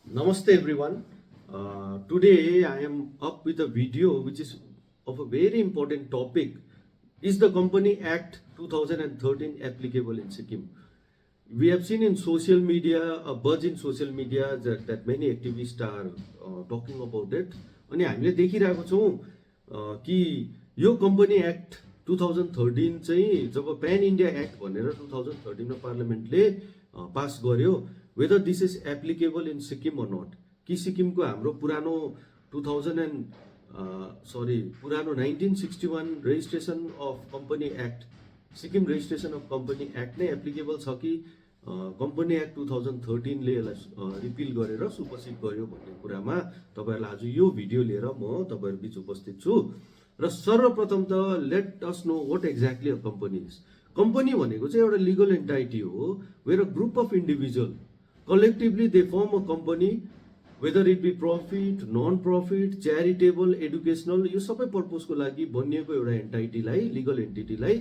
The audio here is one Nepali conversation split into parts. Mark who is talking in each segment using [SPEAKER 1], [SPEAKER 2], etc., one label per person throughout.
[SPEAKER 1] Namaste everyone. Today I am up with a video which is of a very important topic. Is the Company Act 2013 applicable in Sikkim? We have seen in social media, a buzz in social media that many activists are talking about it. अनि हामीले देखिरहेको छौँ कि यो कम्पनी एक्ट 2013 चाहिँ जब प्यान इन्डिया एक्ट भनेर 2013 मा पार्लियामेन्टले पास गर्यो, whether this is applicable in Sikkim or not, कि सिक्किमको हाम्रो पुरानो 1961 registration of company act, Sikkim registration of company act नै एप्लिकेबल छ कि कम्पनी एक्ट 2013 ले यसलाई रिपिल गरेर सुपरसिड गर्यो भन्ने कुरामा तपाईहरुलाई आज यो भिडियो लिएर म तपाईहरु बीच उपस्थित छु। र सर्वप्रथम त let us know what exactly a company is. Company भनेको चाहिँ एउटा लिगल एन्टाइटी हो where a group of individual collectively they form a company, whether it be profit, non-profit, charitable, educational, यो सबै पर्पसको लागि बनिएको एउटा एन्टाइटीलाई, लिगल एन्टिटीलाई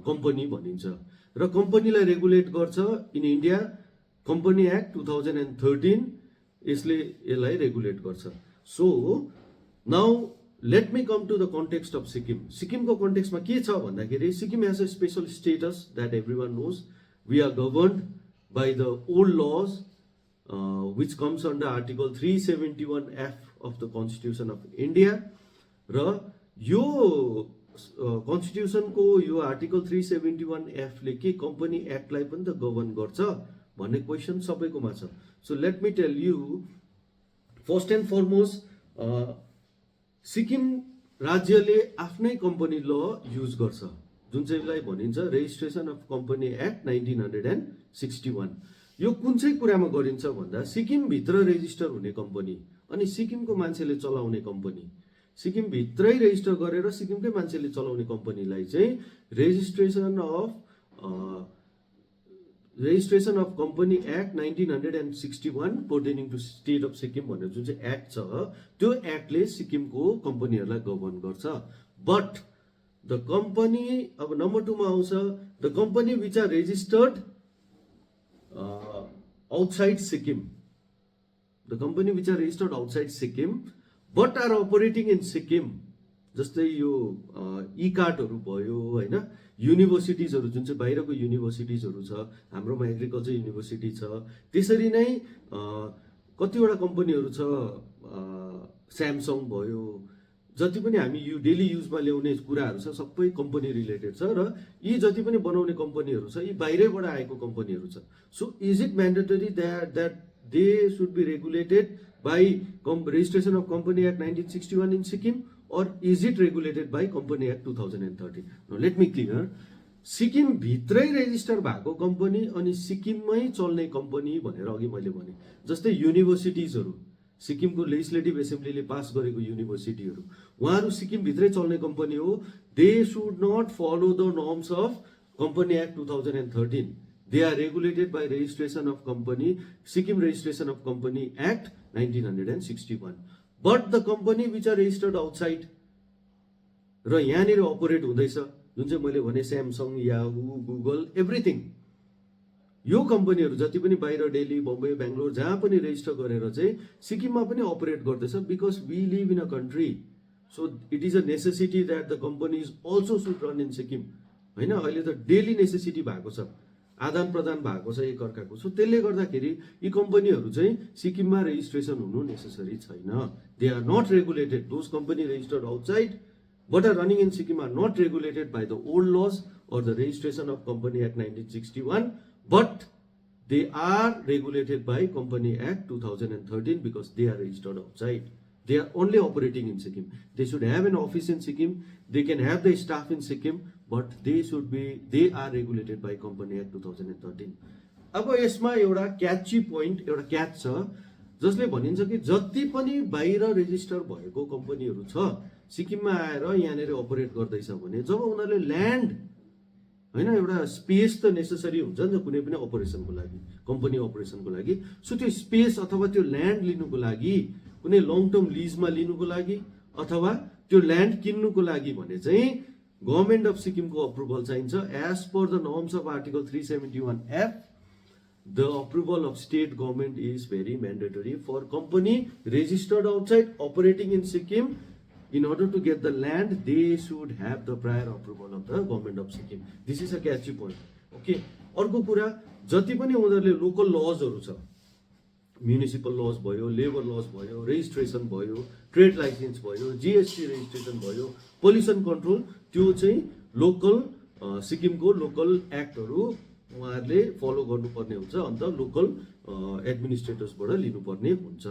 [SPEAKER 1] कम्पनी भनिन्छ। र कम्पनीलाई रेगुलेट गर्छ इन इन्डिया कम्पनी एक्ट 2013 यसले यसलाई रेगुलेट गर्छ। So now let me come to the context of Sikkim. सिक्किमको कन्टेक्स्टमा के छ भन्दाखेरि Sikkim has a special status that everyone knows. We are governed by the old laws, which comes under Article 371F of the Constitution of India. र यो कन्स्टिट्युसनको यो आर्टिकल 371F ले के कम्पनी एक्टलाई पनि त गभर्न गर्छ भन्ने क्वेसन सबैकोमा छ। So let me tell you, first and foremost Sikkim राज्यले आफ्नै कम्पनी ल युज गर्छ जुन चाहिँलाई भनिन्छ रेजिस्ट्रेसन अफ कम्पनी एक्ट 1961। यो कुन चाहिँ कुरामा गरिन्छ भन्दा सिक्किम भित्र रेजिस्टर हुने कम्पनी अनि सिक्किमको मान्छेले चलाउने कम्पनी, सिक्किम भित्रै रेजिस्टर गरेर सिक्किमकै मान्छेले चलाउने कम्पनीलाई चाहिँ registration of company act 1961 pertaining to state of Sikkim भनेर जुन चाहिँ एक्ट छ त्यो एक्टले सिक्किमको कम्पनीहरूलाई गभर्न गर्छ। बट द कम्पनी, अब नम्बर 2 मा आउँछ the company which are registered outside Sikkim, the company which are registered outside Sikkim but are operating in Sikkim. जस्तै यो ई कार्डहरू भयो होइन, युनिभर्सिटिजहरू जुन चाहिँ बाहिरको युनिभर्सिटिजहरू छ, हाम्रोमा एग्रिकल्चर युनिभर्सिटी छ, त्यसरी नै कतिवटा कम्पनीहरू छ, स्यामसङ भयो, जति पनि हामी यो डेली युजमा ल्याउने कुराहरू छ सबै कम्पनी रिलेटेड छ। र यी जति पनि बनाउने कम्पनीहरू छ यी बाहिरैबाट आएको कम्पनीहरू छ। So is it mandatory that they should be regulated by registration of company act 1961 in Sikkim or is it regulated by Company Act 2013? Now let me clear, Sikkim भित्रै रेजिस्टर भएको कम्पनी अनि सिक्किममै चल्ने कम्पनी भनेर अघि मैले भने जस्तै युनिभर्सिटिजहरू, सिक्किमको लेजिस्लेटिभ एसेम्ब्लीले पास गरेको युनिभर्सिटीहरू उहाँहरू सिक्किम भित्रै चल्ने कम्पनी हो। They should not follow the norms of company act 2013। They are regulated by registration of company, Sikkim registration of company act 1961। But the company which are registered outside र यहाँनिर अपरेट हुँदैछ जुन चाहिँ मैले भने स्यामसङ, याहू, गुगल, एभ्रिथिङ, यो कम्पनीहरू जति पनि बाहिर दिल्ली, बम्बई, बेङ्गलोर जहाँ पनि रेजिस्टर गरेर चाहिँ सिक्किममा पनि अपरेट गर्दैछ because we live in a country. So it is a necessity that the companies also should run in Sikkim होइन। अहिले त डेली नेसेसिटी भएको छ, आदान प्रदान भएको छ एकअर्काको। सो त्यसले गर्दाखेरि यी कम्पनीहरू चाहिँ सिक्किममा रेजिस्ट्रेसन हुनु नेसेसरी छैन। They are not regulated, those company registered outside but are running in Sikkim are not regulated by the old laws or the registration of Company Act 1961, but they are regulated by Company Act 2013 because they are registered outside. They are only operating in Sikkim. They should have an office in Sikkim. They can have the staff in Sikkim, but they are regulated by Company Act 2013. अब यसमा एउटा क्याची पोइन्ट, एउटा क्याच छ जसले भनिन्छ कि जति पनि बाहिर रेजिस्टर भएको कम्पनीहरू छ सिक्किममा आएर यहाँनिर अपरेट गर्दैछ भने जब उनीहरूले ल्यान्ड होइन, एउटा स्पेस त नेसेसरी हुन्छ नि त कुनै पनि अपरेसनको लागि, कम्पनी अपरेसनको लागि। सो त्यो स्पेस अथवा त्यो ल्यान्ड लिनुको लागि, कुनै लङ टर्म लिजमा लिनुको लागि अथवा त्यो ल्यान्ड किन्नुको लागि भने चाहिँ गभर्मेन्ट अफ सिक्किमको अप्रुभल चाहिन्छ। As per the norms of article 371F the approval of state government is very mandatory for company registered outside operating in Sikkim. In order to get the land, they should have the prior approval of the government of Sikkim. This is a catchy point. Okay. अर्को कुरा जति पनि उनीहरूले लोकल लजहरू छ, म्युनिसिपल लज भयो, लेबर लज भयो, रेजिस्ट्रेसन भयो, ट्रेड लाइसेन्स भयो, जिएसटी रेजिस्ट्रेसन भयो, पोल्युसन कन्ट्रोल, त्यो चाहिँ लोकल सिक्किमको लोकल एक्टहरू उहाँहरूले फलो गर्नुपर्ने हुन्छ, अन्त लोकल एडमिनिस्ट्रेटर्सबाट लिनुपर्ने हुन्छ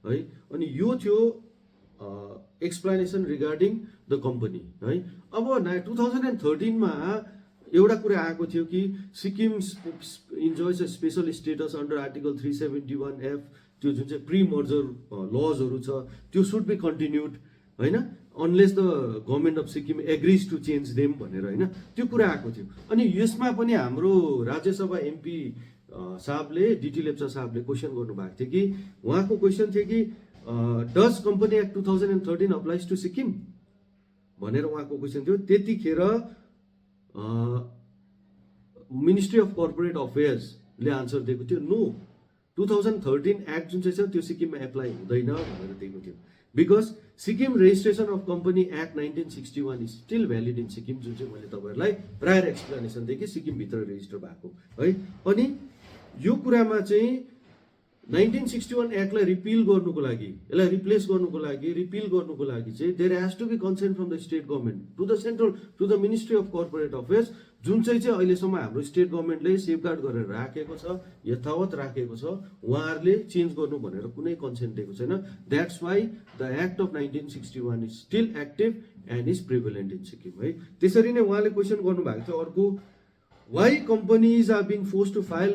[SPEAKER 1] है। अनि यो थियो एक्सप्लेनेसन रिगार्डिङ द कम्पनी है। अब 2013मा एउटा कुरा आएको थियो कि Sikkim enjoys a special status under article 371F, त्यो जुन चाहिँ प्री मर्जर लजहरू छ त्यो सुड बी कन्टिन्युड होइन, unless the government of Sikkim agrees to change them भनेर होइन, त्यो कुरा आएको थियो। अनि यसमा पनि हाम्रो राज्यसभा एमपी साहबले, डीटी लेप्चा साहबले क्वेसन गर्नुभएको थियो कि उहाँको क्वेसन थियो कि does company act 2013 applies to Sikkim भनेर उहाँको क्वेसन थियो। त्यतिखेर मिनिस्ट्री अफ कर्पोरेट अफेयर्सले आन्सर दिएको थियो नो, 2013 एक्ट जुन चाहिँ छ त्यो सिक्किममा एप्लाई हुँदैन भनेर दिएको थियो। Because Sikkim registration of company act 1961 is still valid in Sikkim, जुन चाहिँ मैले तपाईँहरूलाई प्रायर एक्सप्लेनेसन दिएँ कि सिक्किमभित्र रेजिस्टर भएको है। अनि यो कुरामा चाहिँ 1961 एक्टलाई रिपिल गर्नुको लागि, यसलाई रिप्लेस गर्नुको लागि, रिपिल गर्नुको लागि चाहिँ there has to be consent from the state government to the central to the ministry of corporate affairs, जुन चाहिँ अहिलेसम्म हाम्रो स्टेट गभर्मेन्टले सेफगार्ड गरेर राखेको छ, यथावत राखेको छ, उहाँहरूले चेन्ज गर्नु भनेर कुनै कन्सेन्ट दिएको छैन। That's why the act of 1961 is still active and is prevalent in Sikkim है। त्यसरी नै उहाँले क्वेसन गर्नुभएको थियो अर्को, why companies are being force to file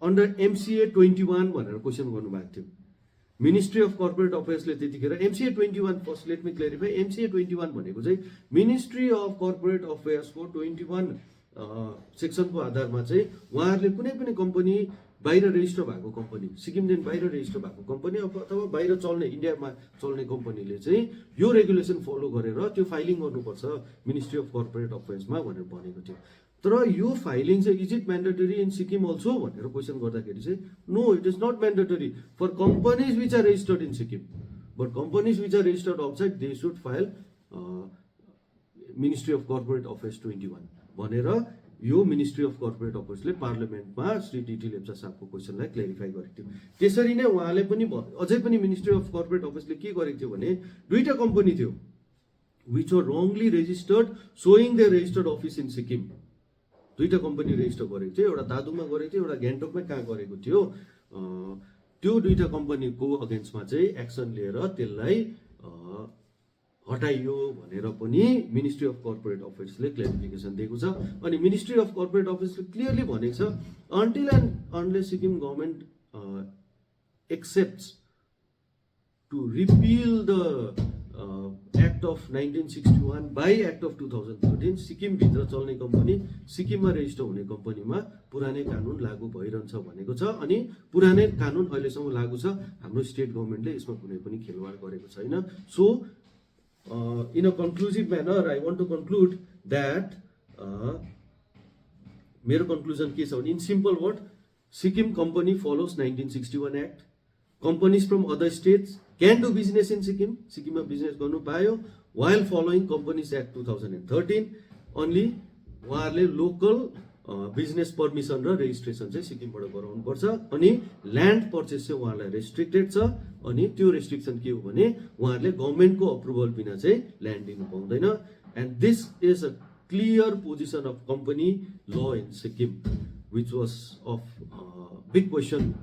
[SPEAKER 1] under MCA 21 भनेर क्वेसन गर्नुभएको थियो। मिनिस्ट्री अफ कर्पोरेट अफेयर्सले त्यतिखेर MCA 21, first let me clarify, MCA 21 भनेको चाहिँ मिनिस्ट्री अफ कर्पोरेट अफेयर्सको 21 सेक्सनको आधारमा चाहिँ उहाँहरूले कुनै पनि कम्पनी बाहिर रेजिस्टर भएको कम्पनी, सिक्किमदेखि बाहिर रेजिस्टर भएको कम्पनी अथवा बाहिर चल्ने इन्डियामा चल्ने कम्पनीले चाहिँ यो रेगुलेसन फलो गरेर त्यो फाइलिङ गर्नुपर्छ मिनिस्ट्री अफ कर्पोरेट अफेयर्समा भनेर भनेको थियो। तर यो फाइलिङ चाहिँ is it mandatory in Sikkim also भनेर क्वेसन गर्दाखेरि चाहिँ no, it is not mandatory for companies which are registered in Sikkim, but companies which are registered outside they should file ministry of corporate affairs 21 भनेर यो मिनिस्ट्री अफ कर्पोरेट अफेयर्सले पार्लियामेन्टमा श्री डीटी लेप्चा साहबको क्वेसनलाई क्लेरिफाई गरेको थियो। त्यसरी नै उहाँले पनि अझै पनि मिनिस्ट्री अफ कर्पोरेट अफेयर्सले के गरेको थियो भने दुईटा कम्पनी थियो which were Rangli registered showing the registered office in Sikkim, दुईटा कम्पनी रेजिस्टर गरेको थियो, एउटा दादुमा गरेको थियो, एउटा ग्यान्टोकमै कहाँ गरेको थियो। त्यो दुईटा कम्पनीको अगेन्स्टमा चाहिँ एक्सन लिएर त्यसलाई हटाइयो भनेर पनि मिनिस्ट्री अफ कर्पोरेट अफेयर्सले क्लेरिफिकेसन दिएको छ। अनि मिनिस्ट्री अफ कर्पोरेट अफेयर्सले क्लियरली भनेको छ until and unless Sikkim government accepts to repeal the act of 1961 by act of 2013 सिक्किमभित्र चल्ने कम्पनी, सिक्किममा रेजिस्टर हुने कम्पनीमा पुरानै कानुन लागू भइरहन्छ भनेको छ। अनि पुरानै कानुन अहिलेसम्म लागू छ, हाम्रो स्टेट गभर्मेन्टले यसमा कुनै पनि खेलवाड गरेको छैन। So in a conclusive manner I want to conclude that मेरो कन्क्लुजन के छ भने in simple word, Sikkim company follows 1961 act, companies from other states can do business in Sikkim, सिक्किममा बिजनेस गर्नु पायो while following Companies Act 2013 only उहाँहरूले लोकल बिजनेस पर्मिसन र रेजिस्ट्रेसन चाहिँ सिक्किमबाट गराउनुपर्छ। अनि ल्यान्ड पर्चेस चाहिँ उहाँलाई रेस्ट्रिक्टेड छ, अनि त्यो रेस्ट्रिक्सन के हो भने उहाँहरूले गभर्मेन्टको अप्रुभल बिना चाहिँ ल्यान्ड दिनु पाउँदैन। And this is a clear position of company law in Sikkim which was of big question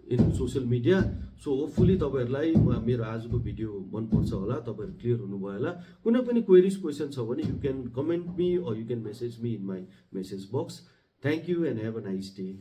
[SPEAKER 1] in social media. So hopefully तपाईँहरूलाई मेरो आजको भिडियो मनपर्छ होला, तपाईँहरू क्लियर हुनुभयो होला। कुनै पनि क्वेरिज क्वेसन छ भने you can comment me or you can message me in my message box. Thank you and have a nice day.